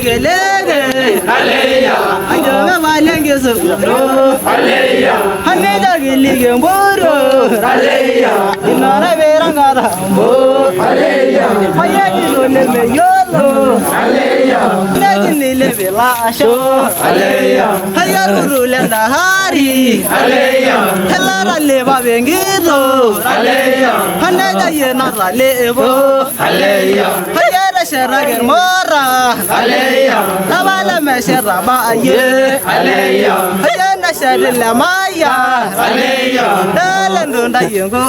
Legelege, ajoke balengisukuno, anejagilike mboro, inara berangarambo, hayajilo nemeyolo, nejinile belasho, hayaruru lendahari, helara leba bengido, hanejaye naralebo, hayara sherager mora, labala meshera baaye, hayana sherila maya, dalendunda yengo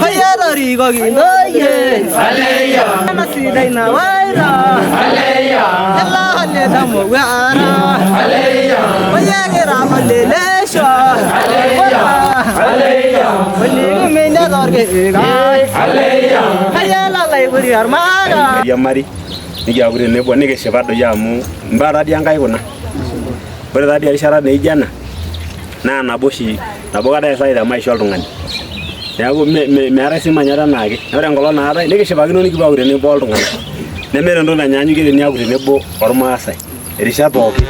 hayara rigo gindoye, nasidai na waira, ela hale damo wara, wayagira malelesho, Mari nikiaku tenebo nikishipa doi amu imbaa taadii Enkai kuna. Ore taadii erishata naijo ena naa nabo oshi nabo kata eesai te maisha oltung'ani. Neeku meetae sii manyatta enaake. Ore enkolong naatae nikishipakino nikipuo aaku tenebo oltung'anak. Nemeeta entoki nanyaanyukie teniaku tenebo ormaasai irishat pookin.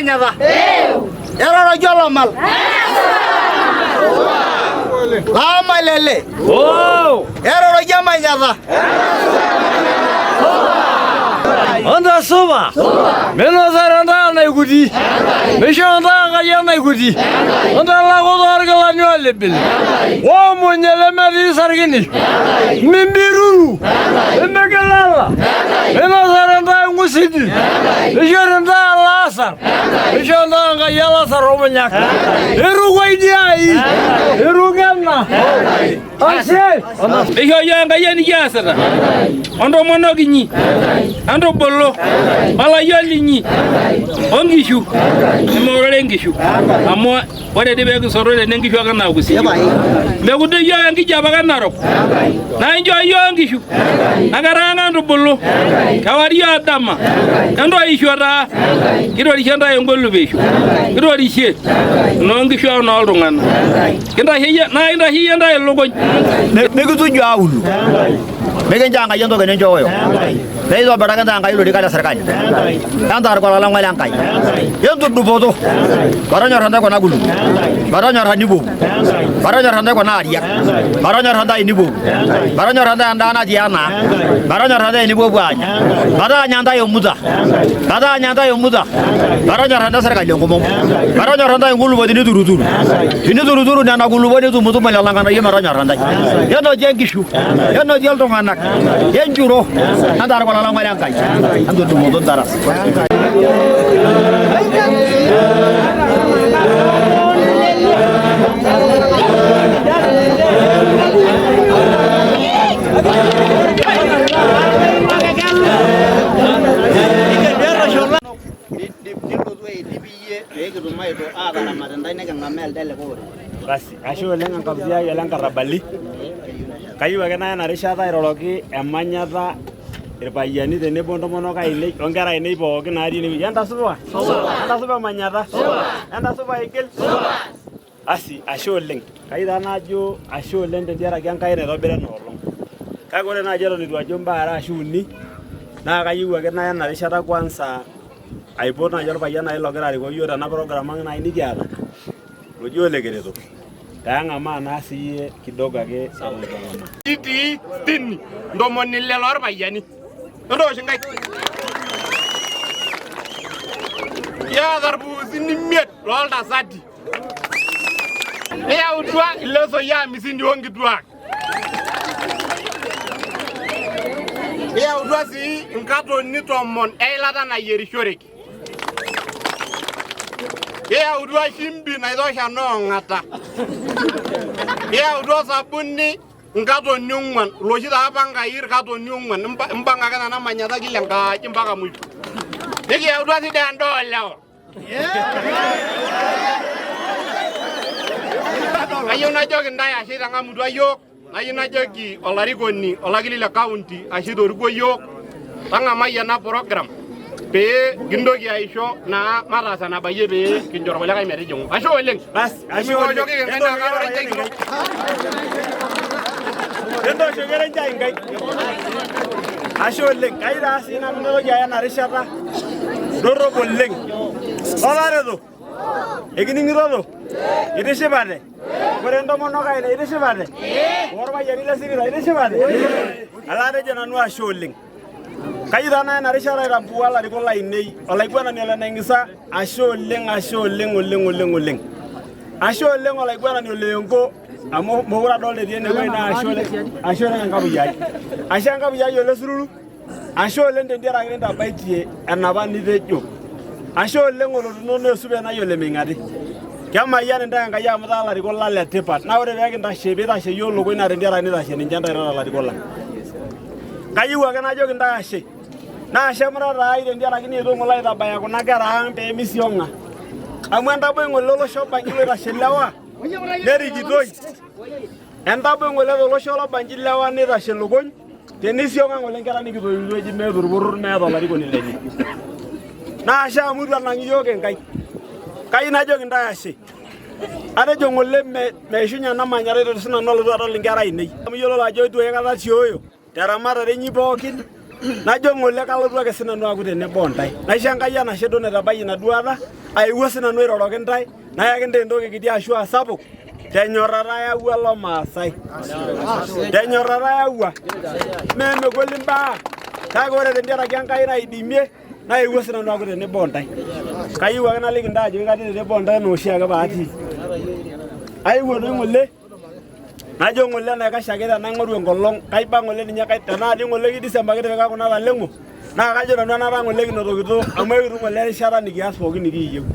Manyatta. Eroroki olomal. Laamalele. Eroroki Emanyatta. Anta supa. Minosare ntae enaikuti. Mishoo ntae Enkai enaikuti. Ntalaku toorkilani oolibil. Oomunye lemetii sarkinisho. Mimbiruru. Mimikilala. Minosare ntae ng'usidi. Mishori ntae Elaasar. Mishoo ntae Enkai Elaasar omunyaki. Iruko idia ai. Iruko ena. Ashe. Meisho iyiook Enkai enikiasita ontomonok inyi entubulu olayiok linyi onkishu nemeorore nkishu amu ore dii peekisoto tene nkishu ake naakusi mekudo iyiook enkijape ake narok naa inchoo iyiook nkishu nakata ang entubulu kewarie o dama entoisho taa kitorishe ntae engolupeisho kitorishe inoonkishu o nooltung'anak Kintasheyie naa kintasheyie ntae ilukuny. Mikituju aulo. Mikincho Enkai entoki ninchooyo. Peitobiraki ntae Enkai lorika le serkali. Entaar kulo le Enkai. Entudupoto. Matonyorra ntae kuna kulupuok. Matonyorra nipuopuo. Matonyorra ntae kuna ariak. Matonyorra ntae nipuopuo. Matonyorra ntae endaa natii ena ang. Matonyorra ntae enipuopuo aanya. Mataanya ntae emuta. Mataanya ntae emuta. Matonyorra ntae serkali enkomom. Matonyorra ntae nkulupuok tinituruturu. Tinituruturu nena kulupuok nitumutumu lelo ng'anayio matonyorra ntae. Enotie nkishu, enotie iltung'anak, enchuro, entaar kulo lang ole Nkai. Entudumoto ntaras. Nilotu aidip iyie pee kitum aataramat intae niking'amaa elde likae orika. Basi, ashe oleng enkapti ai ole nkarrabali. Kayieu ake naya ena rishata airoroki emanyata irpayiani tenebo ntomonok ainei onkera ainei pookin natii enewueji. Entasupa? Entasupa emanyata? Entasupa aigil? Asi, ashe oleng. Kayieu taa najo ashe oleng tentiaraki Enkai naitobira ena olong. Kake ore naaji eton eitu ajo imbaa are ashu uni, naa kayieu ake naya ena rishata kwanza aipot naaji olpayian naaji logira arikoo iyiook tena program ang naaji nikiata, loji Ole Kereto, peeng'amaa naa siiyie kidogo ake eton eitu eng'amaa. Kitii sitini ntomoni ile loorpayiani. Entoosh inkaik. Kiata irpuusin imiet looltasati. Neyautua ilesoi amisini oonkituak. Neyautua sii inkatoni tomon eilata nayierishoreki. Neyautua shimbi naitosha noong'ata. Neyautua osabuni inkatoni ong'uan loshi taa pangai irkatoni ong'uan impanga ake nena manyata kila enkaji mpaka mwisho. Nikiyautua sii dii endaa oolewa. Kayieu najoki ntae ashe itang'amutua yiok, nayieu najoki olarikoni olakili le kaunti ashe itorikuo yiok, tang'amai ena program pee kintoki aisho naa mataas enabayie pee kincho irkulikae metijing'u. Ashe oleng. Bas, ashe oleng. Emioshoki enkaina Entooshoki kitok. Entooshoki Erenchai inkaik. Ashe oleng. Kayieu taa sii nanu naitoki aya ena rishata dorrop oleng. Olareto, ekining'itoto, itishipate, ore intomonok ainei itishipate, orpayiani le sipita itishipate. Ala atejo nanu ashe oleng. Kayieu taa naya ena rishata aitambua ilarikok lainei, olaiguanani ole Naing'isa, ashe oleng, ashe oleng, oleng, oleng, oleng. Ashe oleng olaiguanani ole Enko amu mokure adolta etii enewueji naa ashe oleng, ashe oleng enkapuyia ai. Ashe enkapuyia ai ole Sururu, ashe oleng tentiaraki nintabaitie enapa nitejo. Ashe oleng olotuno osupe nai ole Meing'ati. Kemayian intae Enkai amu itaa ilarikok lang le tipat. Naa ore pee kintashe peitashe iyiook ilukuny naa tentiaraki nitashe ninche ntae irara ilarikok lang. Kayieu ake najoki intae ashe. Naa ashe emurata ai tentiaraki nietuo ng'ole aitabaya kuna kera ang pee misiong'a. Amu entaboi ng'ole olosho obanji loitashe ilewa nerikitoi. Entaboi ng'ole tolosho lobanji ilewa neitashe ilukuny tenisiong'a ng'ole nkera nikitoiwutuo eji meeta orporor meeta olarikoni lenye. Naa ashe amu eitu enang iyiook Enkai. Kayieu najoki intae ashe. Atejo ng'ole meishunye ena manyara eitu sinanu alotu adol inkera ainei. Amu iyiololo ajo eitu aikata asioyo teramatare inyi pookin najo ng'ole kalotu ake sinanu aaku tenebo ontae. Naisho Enkai enashe duo naitabayie ina duata. Aewuo sinanu airoroki intae nayaki intae entoki kiti ashu aa sapuk tenyorrata ayawua Lomaasai. Tenyorrata ayawua. Mee megol imbaa kake ore tentiaraki Enkai naidimie naewuo sinanu aaku tenebo ontae. Kayieu ake naliki intae ajoki katii tenebo ontae enaa oshiake paatii. Aewuo doi ng'ole najo ng'ole enaikash ake tenaing'oru enkolong kaiba ng'ole ninye tenaa dii ng'ole ki December kitipika kuna taleng'o naa kajo nanu enaata ng'ole kinotokito amu ekitum ng'ole erishata nikias pookin nikiyieu.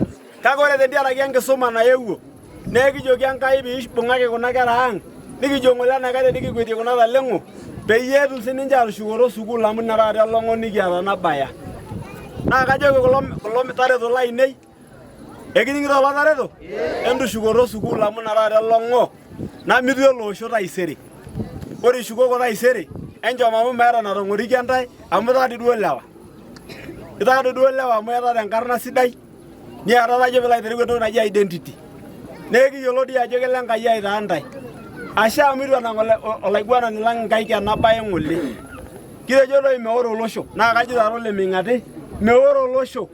Kake ore tentiaraki enkisuma naewuo naa ekijoki Enkai piibung'aki kuna kera ang nikijo ng'ole enaikash tenikikwetie kuna taleng'o peyie etum sininche atushukoto sukuul amu ina taata elong'o nikiata nabaya. Naa kajoki kulo kulo tareto lainei ekining'ito kulo tareto entushukoto sukuul amu ina taata elong'o namitu ele osho taisere. Ore ishukoko taisere enchom amu meeta enatong'orikia intae amu itaa dii duo lewa. Itaa dii duo lewa amu iyatata enkarna sidai niatata ajo piilo aitereu entoki naji identity. Naa ekiyiolo dii ajo kelo Enkai aitaa intae. Ashe amu eitu enang olaiguanani lang inkaik ena bae ng'ole. Kitejo doi meoro olosho naa kajo taata ole ming'ati meoro olosho.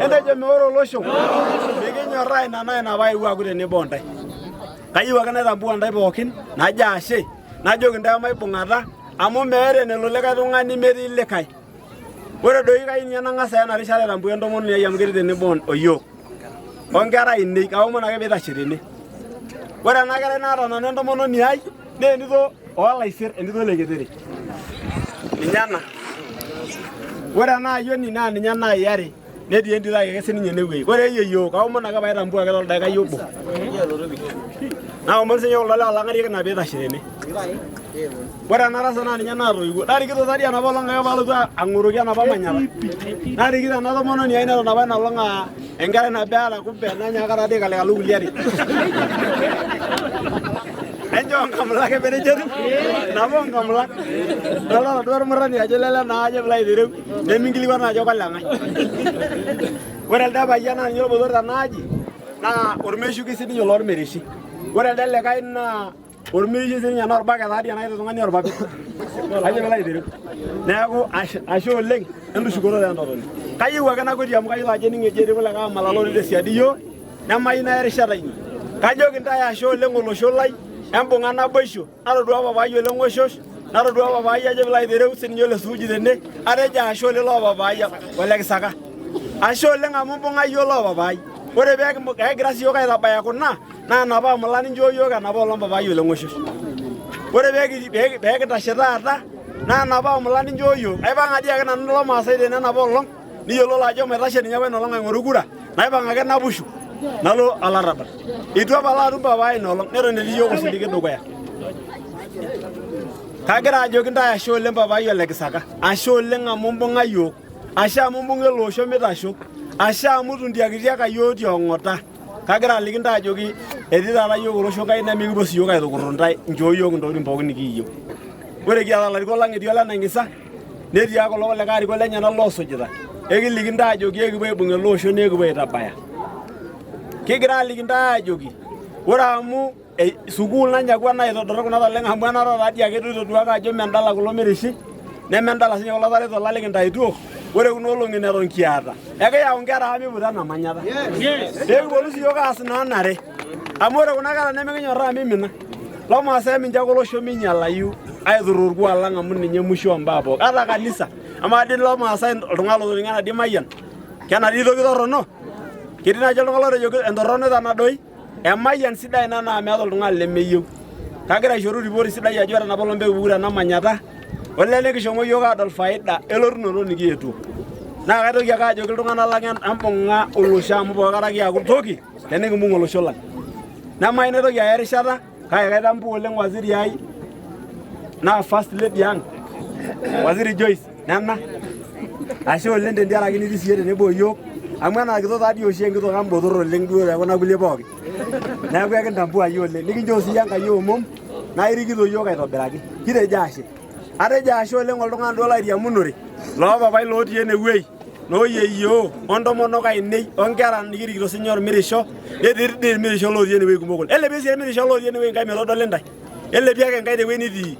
Entejo meoro olosho. Mikinyorraa ina naa ina paewuo aaku tenebo ontae. Kayieu ake naitambua intae pookin najo ashe najoki intae maibung'ata amu meeta enelo likae tung'ani metii likae. Ore doi kayieu ninye nang'as aya ena rishata aitambua entomononi ai amu ketii tenebo o yiok onkera ainei kaomon ake piitashe tene. Ore ena kerai naata nanu entomononi ai naa entito oolaisir entito oleketere ninye ena. Ore ena ayioni naa ninye naai are netii entito ai ake sininye enewueji. Ore yieyioo kaomon ake paitambua ake toldaikai obo. Naomon sinye kuldo lewa lang'arieki ina piitashe tene. Ore ena tasat naa ninye naatoiwuo. Narikito tadii enapa olong ake paalotu ang'oroki enapa manyata. Narikito ena tomononi ai neton apa ina olong aa enkerai nabo eeta kumbe nenyaaka tadii aikalikalu kulie are. Enchoo nkamulak emenejo etiu nabo nkamulak. Dolta duo ormurrani ajo lele naa ajo piilo aitereu neminkilikuana ajo koleng'ae. Ore elde payian naa ninye orbotor tena aji naa ormeshuki sininye lormirishi. Ore elde likae naa ormirishi sininye naa orbaket taadii ena kiti tung'ani orpapit. Ajo piilo aitereu. Neeku ashe oleng entushukoto taa entotoni. Kayieu ake nakuetie amu kayiolo ajo ening eji etii kulikae amalala otii tesiadi yiok nemayieu naya erishata inyi. Kajoki intae ashe oleng olosho lai embung'a naboisho natodua papaai oleng Oshosh natodua papaai ajo piilo aitereu sininye ole Suuji tene atejo ashe oleng loo papaai ole Kisaka. Ashe oleng amu imbung'a yiok loo papaai. Ore pee kigira sii yiok aitabaya kuna naa enapa amula ninchoo yiok enapa olong papaai ole Ng'oshosh. Ore pee kintashe taata naa enapa amula ninchoo yiok. Aipang'a dii ake nanu Lomaasai tene enapa olong niyiololo ajo maitashe ninye apa ina olong aing'oru kura naipang ake napushu nalo olarrabal. Eitu apa alo atum papaai ina olong neton etii yiok osiligi dukuya. Kagira ajoki intae ashe oleng papaai ole Kisaka. Ashe oleng amu imbung'a yiok. Ashe amu imbung'a ele osho mitasho. Ashe amu ituntiakitiaka yiok tiong'ota. Kagira aliki intae ajoki etii taata yiok olosho Nkai nemikipuo sii yiok aitukurru intae nchoo yiok intokitin pookin nikiiyieu. Ore kiata ilarikok lang etii ole Naing'isa netii ake kulo kulikae arikok lenyenak loosujita ekiliki intae ajoki ekipuo aibung ele osho naa ekipuo aitabaya. Kigira aliki intae ajoki ore amu sukuul nanyakua naitodorrop kuna taleng amu enaata taadii ake duo itoduaka ajo mendala kulo mirishi nemendala sinye kulo tareto lang likintaituo ore kuna olong'i neton kiata ekiyau nkera ang miputa ena manyata pee kiponu siyiok aas naanare amu ore kuna kera nemikinyorraa mimina lomaasai mincho ake olosho minyialayu aiturr orkuak lang amu ninye musho ombaa pookin ata kanisa amaa dii lomaasai oltung'ani lotoning'o enatii mayian kenatii toki torrono ketii naaji oltung'ani lotejo entorrono tena doi Emayian sidai ina naa meeta oltung'ani lemeyieu. Kagira aishoru ripoti sidai ajo ore enapa olong pekipuku tena manyata, olee nikishomo iyiook adol faida elotunoto nikietuo. Naa kaitoki ake ajoki iltung'anak lang embung'a olosho amu pooki kata kiaku toki tenikimbung olosho lang. Nemayieu naitoki aya erishata kake kaitambua oleng waziri ai naa first lady ang waziri Joyce nena ashe oleng tentiaraki nitii siiyie tenebo oyiok amu enarikito taadii oshi enkitok ang botor oleng duo te kuna kulie pookin neeku ekintambua iyie oleng nikinchoo siiyie Enkai omom naa irikito iyiook aitobiraki kitejo ashe atejo ashe oleng oltung'ani duo lairiamunore loo papai lotii enewuei nooyieyio ontomonok ainei onkera nikirikito sinye ormirisho netii dii irmirisho lotii enewuei kumok oleng elepie sii irmirisho lotii enewuei Enkai metodoli intae Elepie ake Enkai tewueji nitii.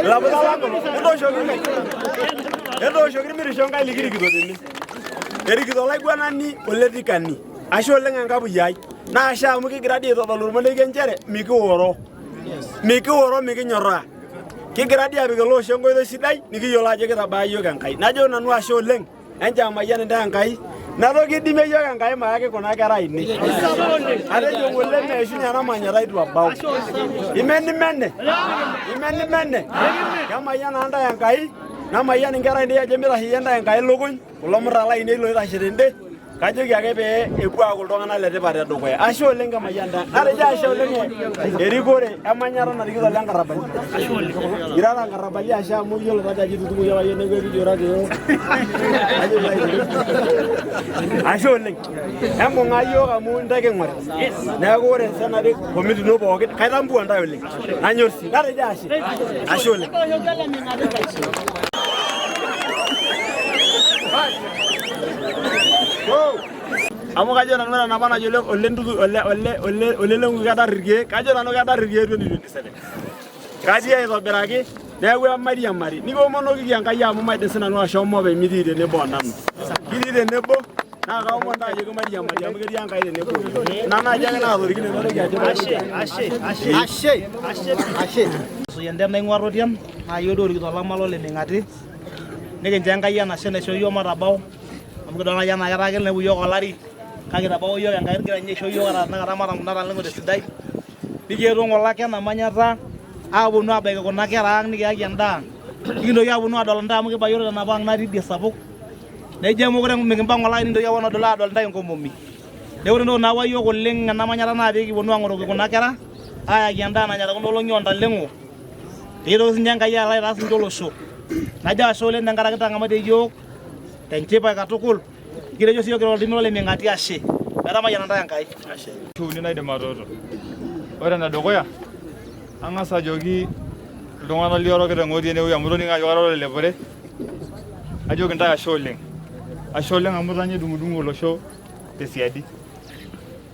Ilaputa lang kulo. Entooshoki Enkai. Entooshoki irmirisho Enkai likirikito tene. Erikito olaiguanani oletikani. Ashe oleng enkapuyia ai. Naa ashe amu kigira dii aitodolu ormonekie nchere mikioro. Mikioro mikinyorraa. Kigira dii apik ele osho enkoitoi sidai nikiyiolo ajo kitabaya iyiook Enkai. Najo nanu ashe oleng enchoo emayian intae Enkai. Ina toki eidimie iyiook Enkai mayaki kuna kera ainei. Atejo ng'ole meeshunye ena manyata eitu ebau. Imenimene. Imenimene. Kemayiana intae Enkai. Namayian inkera ainei ajo mitasheyie intae Enkai ilukuny. Kulo murran lainei loitashe tende. Kajoki ake pee epuo aaku iltung'anak le tipat tedukuya. Ashe oleng kemayian taa. Natejo ashe oleng erikore emanyata narikito ole Nkarrabali. Irara Nkarrabali ashe amu iyiolo taatoi ajo itutumoki apa iyiook neeku ekijo ira kiyoo. Ajo ilo aitereu. Ashe oleng. Embung'a iyiook amu intae king'orita. Neeku ore senatic committee ino pookin kaitambua intae oleng. Nanyor sii. Natejo ashe. Ashe oleng. Amu kajo nanu ore enapa najo ole ntutu ole ole ole ole lenku kedar irkeek, kajo nanu kedar irkeek 2027. Katii aitobiraki neeku emairiamari. Nikiomonokiki Enkai amu maidim sinanu ashomo openy mitii tenebo o nanu. Kitii tenebo naa kaomon taa ajoki mairiamari amu ketii Enkai tenebo. Ina naaji ake naatorikine ina toki ajo Ashe, ashe, ashe, ashe, ashe. Suyiende naing'ua Rotian naa iyiook duo orikito olama lo Leming'ati. Nikincho Enkai enashe naisho iyiook matabau amu kidol naaji enaa ketaa kinepu iyiook olari kake itabawua iyiook Enkai egira ninye aisho iyiook ata tenakata matamuna taleng'o tesidai. Nikietuo ng'ole ake ena manyata aaponu aabaiki kuna kera ang' nikiyaki endaa. Nikintoki aaponu aadol intae amu kibayioro tenapa ang' natii idie sapuk. Nejo emekure mikimpang' olari nikintoki aaponu aadol intae inkomomi. Neeku ore entoki nayawua iyiook oleng' ena manyata naa pee kiponu aang'oroki kuna kera aayaki endaa nanya tekuna olong'i oo ntaleng'o. Peitoki sinye Enkai alo aitaas ninche olosho. Najo ashe oleng tenkaraki itang'amaitie iyiook tenchipai katukul. Kitejo siyiok kira oltimi ole Ming'ati ashe. Metamayiana intae Enkai. Ashe. Uni naidim atooto. Ore enedukuya, ang'as ajoki iltung'anak liorokita otii enewueji amu itoning'o ajo kara ole Lepore, ajoki intae ashe oleng. Ashe oleng amu itanya idung'udung'u olosho tesiadi.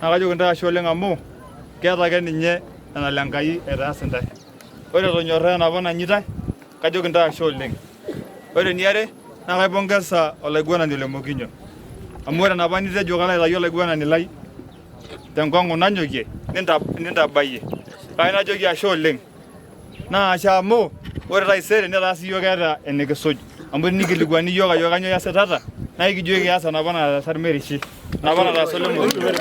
Naa kajoki intae ashe oleng amu keeta ake ninye enalo Enkai aitaas intae. Ore etonyorraa enapa nanyitae, kajoki intae ashe oleng. Ore eniare, naa kaipongesa olaiguanani ole Mokinyo. Amu ore enapa nitejo kalo aitayu olaiguanani lai tenkong'u nanyokie, nintabayie. Kake najoki ashe oleng. Naa ashe amu ore taisere netaa sii iyiook keeta enikisuj. Amu tenikilikwanuni iyiook ajo kainyoo iasitata, naa ekijo ekias enapa nataasa Ilmerishi, enapa nataasa ole Mokinyo.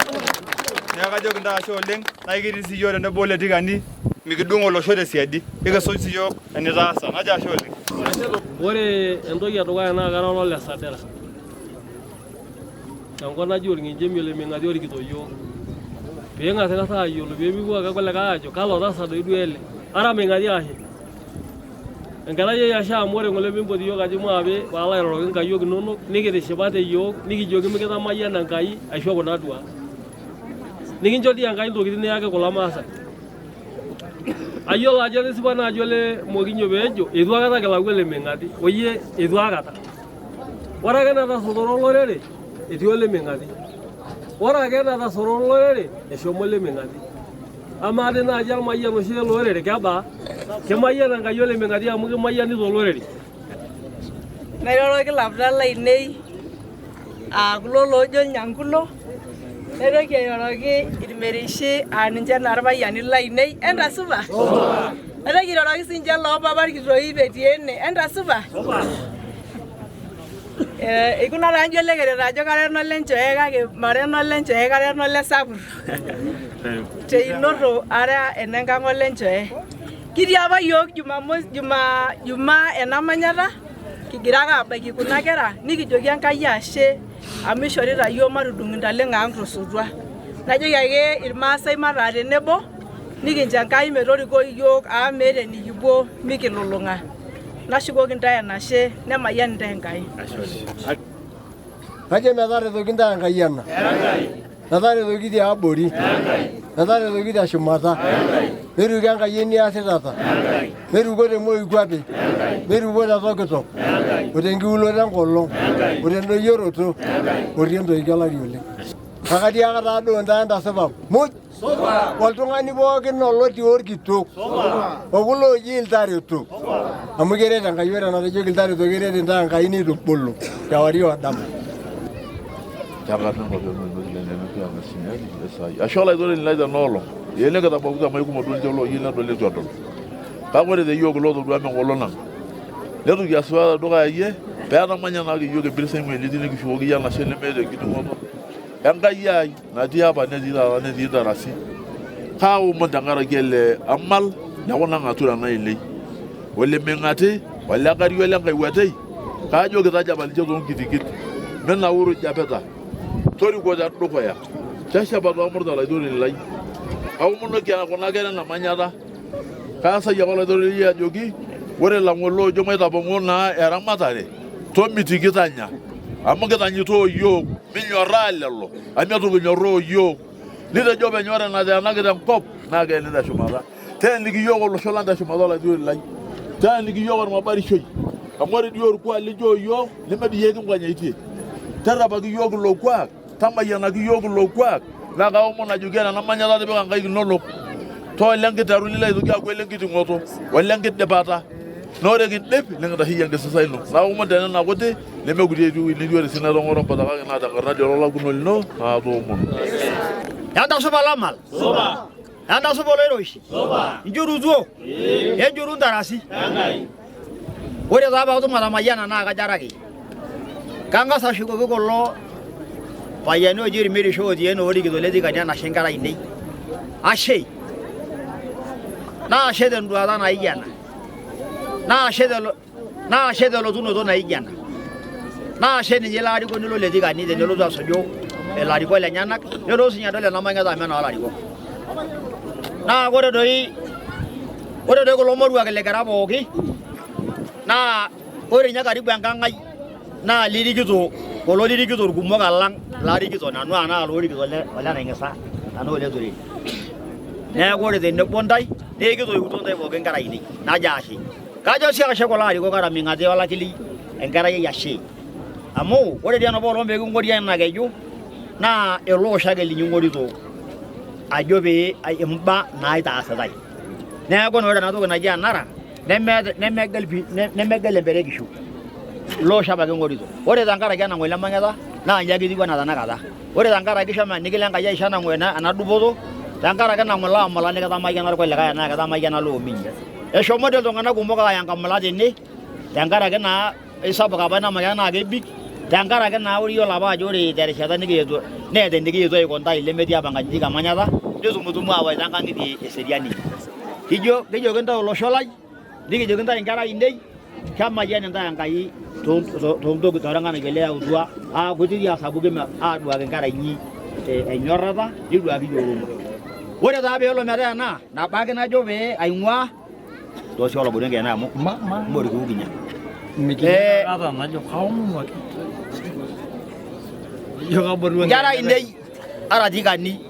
Neeku kajoki intae ashe oleng, naa ekitii sii iyiook tenebo ole Tikani, mikidung olosho tesiadi, ekisuj sii iyiook enitaasa. Najo ashe oleng. Ore entoki edukuya naa kara olole Sadera. Tenkop naji Olng'enchemi ole Ming'ati orikito iyiook. Pee ing'asing'as aayiolou pee mepuo ake kulikae aajo kalo tasat doi duo ele. Ara Ming'ati ashe. Enkerai ai ashe amu ore ng'ole piimpot iyiook aji maape paalo airoroki nkayiok inonok nikitishipate iyiook nikijoki mikitamayiana Enkai aisho kuna duat. Nikincho dii Enkai ntokitin niyaki kulo maasai. Ayiolo ajo etisipa naaji ole Mokinyo peejo eitu aikata kilau ole Ming'ati oyie eitu aikata. Ore ake enatasotoro olorere etii ole Ming'ati. Ore ake enatasotoro olorere eshomo ole Ming'ati. Amaa dii naaji olmayian oshi lele orere kebaa? Kimayian Enkai ole Ming'ati amu kimayianita olorere. Nairoroki ilapita lainei aa kulo loojo Nyankulo, naitoki airoroki Irmerishi aa ninche naa irpayiani lainei, entasupa? Naitoki airoroki siinche loopapa Irkitoip etii ene, entasupa? Eh, ikuna taa njo olekerere ajo kara enolenchoe kake mara enolenchoe kara enolesapur. Teinoto ara enenkang olenchoe. Kitii apa yiok Jumamosi, Juma, Jumaa ena manyata kigira ake abaiki kuna kera nikijoki Enkai ashe amu ishorita yiok matudung intaleng'o ang tosotua. Najoki ake irmaasai mataa tenebo nikincho Enkai metoriko yiok amu meeta enikipuo mikilulung'a. Nashukoki intae enashe nemayian intae Enkai. Kajo metaretoki intae Enkai ena. Metaretoki tiabori. Metaretoki teshumata. Meruko Enkai eniasitata. Meruko te moikuape. Meruko te tokitok. O tenkiuloto enkolong. O tendoyioroto. O tentoiki olari oleng. Kake atiaka taaduo intae entasipa muj. Oltung'ani pookin olotii orkitok okulo ooji iltareto amu keret Enkai ore enatejoki iltareto keret intae Enkai neitubulu kewarie o dama. Enkardasini esai. Ashe olaitoroni lai tena olong. Ee nikitabautua amu aikumok duo ninche looyieu nedol eitu edol. Kake ore te yiok kulo otodua mengolon ang. Neitu kiasipa tedukuya iyie pee etamanyanaki iyiook empira Samuel itii nikishukoki iyie enashe nemeeta enkiding'oto. Enkai ai natii apa netii taata netii darasi. Kaaomon tenkaraki ele amal lekuna ng'aturan ainei. Ole Ming'ati, ole Kario ole Nkaiwuatei, kaajoki tajapa ninche toonkitikit, minauru ijapita, toriko tedukuya, teshepa toomurta olaitoroni lai. Kaomonoki kuna kera ena manyata, kaasaki ake olaitoroni lai ajoki, ore lang'ol loojo maitapong'o naa eramatare, tomitiki tanya, amu kitanyitoo iyiook, minyorraa lelo, amu eitu kinyorraa iyiook. Nitejo openy ore enateenaki tenkop naa keeni teshumata. Teeniki iyiook olosho lang teshumata olaitoroni lai. Teeniki iyiook olmabarishoi. Amu ore dii olkuak linchoo iyiook neme dii iyie kinkonyaitie. Terrepaki iyiook ilo kuak, tamayianaki iyiook ilo kuak naa kaomon ajoki ore ena manyata tipika nkaik inonok. Taa ole nkiteru nilo aitoki aaku ole nkiting'oto, ole nkidipata. Naa ore kindip nikintasheyie enkisisa ino. Naomon tenena kuti nemekuti etiu enitiu ore sii naitong'oro mpata kake naa tenkarna dii ololakuno lino naatoomono. Enta supa Lamal. Supa. Enta supa Oloiroshi. Supa. Injurutuo. Enjuru ntarasi. Ore taa paatum atamayiana naa kajo araki. Kang'as ashukoki kulo payiani ooji Irmirisho otii ene orikito le Tikani enashe inkera ainei. Ashe. Naa ashe tenduata naijo ena. Naa ashe Naa ashe telotunoto naijo ena. Naa ashe ninye ilo arikoni lo Letikani tenelotu asuju ilarikok lenyenak nelotu sinye adol ena manyata amu enoo larikok. Naa ore doi kulo moruak likira pooki naa ore ninye karibu enkang ai naa lirikito kulo lirikito irkumok alang larikito nanu anaa lorikito ole Naing'isa anaa ole Tureri. Neeku ore tenebo ntae naa ekitoiutuo ntae pooki inkera ainei najo ashe. Kajo sii ashe kulo arikok ara Ming'ati olakili enkerai ai ashe. Amu ore dii enapa olong pee king'ori ena keju naa ele osho ake linyi ing'orito ajo pee imbaa naitaasitae. Neeku naa ore ena toki naji enara nemegel pii nemegel empera e kishu. Ilo osho apake ing'orito. Ore tenkaraki ena ng'ole manyata naa inji ake etiu enaa tenakata. Ore tenkaraki shomo nikilo Enkai aisho ena dupoto tenkaraki ina ng'ole amula nikitamayiana irkulikae anaa kitamayiana loominyi. Eshomo dii iltung'anak kumok aaya nkamula tene tenkaraki naa isapuk apa ina moyian naa kebik tenkaraki naa iyiolo apa ajo ore terishata nikiyetuo neeta enikiyetuo aiko ntae lemetii apa nkajijik emanyata nitumutumu aawaita nkang'itie eseriani. Kijo kijoki intae olosho lai nikijoki intae inkera ainei kemayian intae Enkai toontoki toorng'anayio liyautua aa kutiti aa sapukin aaduaki inkera inyi enyorrata niduaki iyiook ororei. Ore taa peelo metaa ena nabo ake najo pee aing'uaa toosho olobori enkeene amu mee orkiu kinya. Inkera ainei ara tikani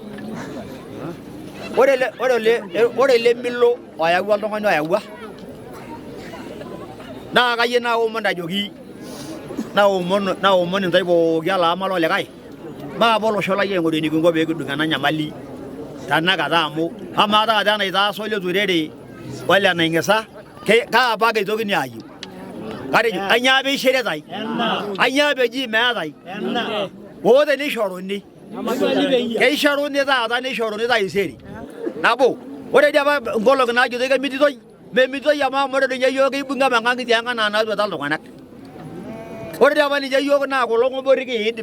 ore ele milo oyawua oltung'ani oyawua naa kayieu naomon ajoki naomon intae pooki ele ama lolikae maape olosho lai aing'oru enikinko pee kidung ena nyamali tenakata amu amaa taata enaitaasa ole Turere ole Naing'isa kaa apake eitokini aayieu? Katejo ainyoo pee ishiritae? Ainyoo pee eji meetae? Hoo tenishoruni keishoruni taata nishoruni taisere. Nabo, ore dii apa nkolong'i naajitoi kemititoi, memititoi amu ore doi ninye iyiook keibung'i apa nkang'itie ang anaa naatuata iltung'anak. Ore dii apa ninye iyiook naa kulo ng'obori kiid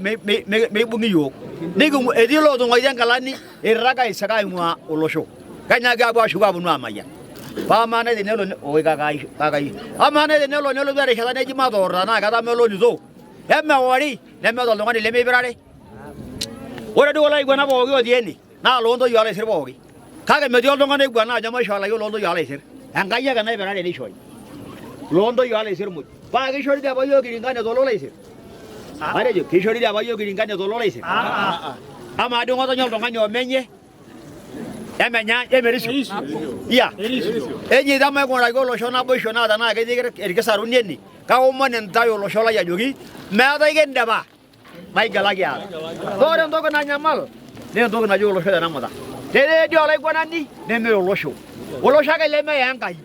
meibung'i iyiook. Etii lootung'uaitie nkilani eirraga aisik aing'uaa olosho. Kenyaaki aapuo ashuko aaponu aamayian. Paa amaa nai tenelo oi kake amaa nai tenelo nelotu erishata neji matoor tenaa ketamelonito, emeori nemeeta oltung'ani lemeipirare. Ore dii kulo aiguanak pooki otii ene naa loontoyie olaisir pooki. Kake metii oltung'ani oiguana ajo maishoo olayioni loontoyie olaisir. Enkai ake naipirare neishori. Loontoyie olaisir muj. Paa keishori dii apa iyiook kiringane tololaisir? Matejo keishori dii apa iyiook kiringane tololaisir? Amaa dii ng'otonye oltung'ani omenye emenya emerisio? Iya. Eji maing'uraki olosho naboisho naa tenaa ketii irkisaruni ene kaomon intae olosho lai ajoki meetae kindipa maigilaki aata. Naa ore entoki nanyamal naa entoki naji olosho tenemuta. Tenetii olaiguanani nemeye olosho. Olosho ake lemeye Enkai.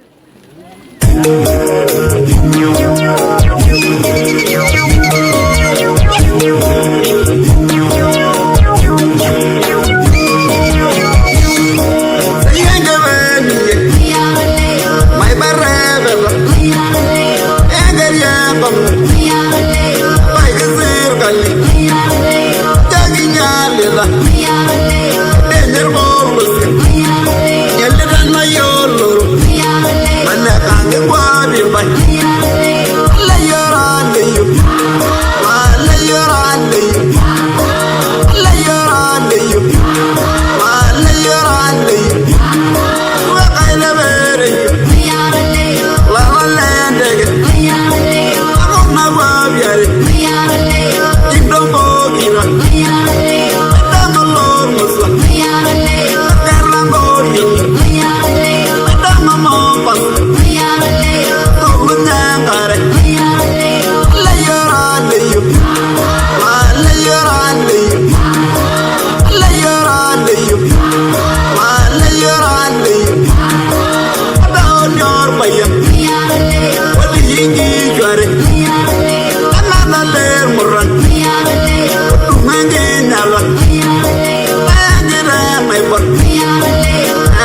Inkishu are enadala irmurran otuma enkinyala nayanyita enaibon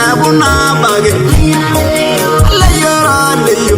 eeku naabaki oleyioro leyio.